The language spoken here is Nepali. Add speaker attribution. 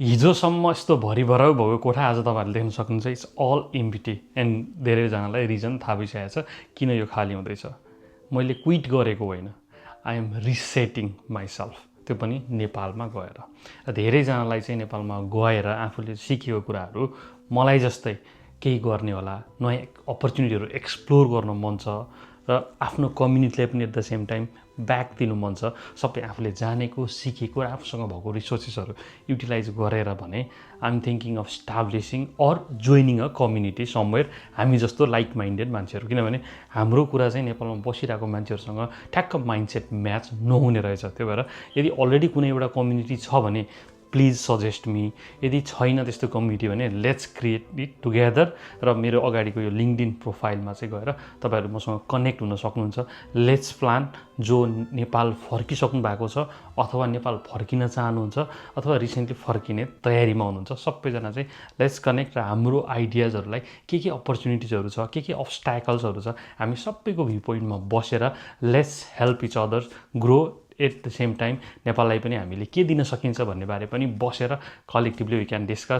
Speaker 1: हिजोसम्म यस्तो भरिभराउ भएको कोठा आज तपाईँहरूले देख्न सक्नुहुन्छ इट्स अल एम्प्टी एन्ड धेरैजनालाई रिजन थाहा भइसकेको छ किन यो खाली हुँदैछ। मैले क्विट गरेको होइन, आई एम रिसेटिङ माइसेल्फ, त्यो पनि नेपालमा गएर। र धेरैजनालाई चाहिँ नेपालमा गएर आफूले सिकेको कुराहरू मलाई जस्तै केही गर्ने होला, नयाँ अपर्च्युनिटीहरू एक्सप्लोर गर्न मन छ र आफ्नो कम्युनिटीलाई पनि at the same time back दिनु मन छ। सबै आफूले जानेको सिकेको र आफूसँग भएको रिसोर्सेसहरू युटिलाइज गरेर भने I am thinking of establishing or joining a community somewhere, हामी जस्तो लाइक माइन्डेड मान्छेहरू। किनभने हाम्रो कुरा चाहिँ नेपालमा बसिरहेको मान्छेहरूसँग ठ्याक्क माइन्डसेट म्याच नहुने रहेछ। त्यही भएर यदि अलरेडी कुनै एउटा कम्युनिटी छ भने प्लिज सजेस्ट मी, यदि छैन त्यस्तो कम्युनिटी भने लेट्स क्रिएट इट टुगेदर। र मेरो अगाडिको यो लिङ्कडिन प्रोफाइलमा चाहिँ गएर तपाईँहरू मसँग कनेक्ट हुन सक्नुहुन्छ। लेट्स प्लान, जो नेपाल फर्किसक्नु भएको छ अथवा नेपाल फर्किन चाहनुहुन्छ अथवा रिसेन्टली फर्किने तयारीमा हुनुहुन्छ, सबैजना चाहिँ लेट्स कनेक्ट र हाम्रो आइडियाजहरूलाई के अपर्च्युनिटिजहरू छ, के अब्स्ट्याकल्सहरू छ, हामी सबैको भ्यू पोइन्टमा बसेर let's help each others grow. At the same time नेपाललाई पनि हामीले के दिन सकिन्छ भन्ने बारे पनि बसेर कलेक्टिभली वी क्यान डिस्कस।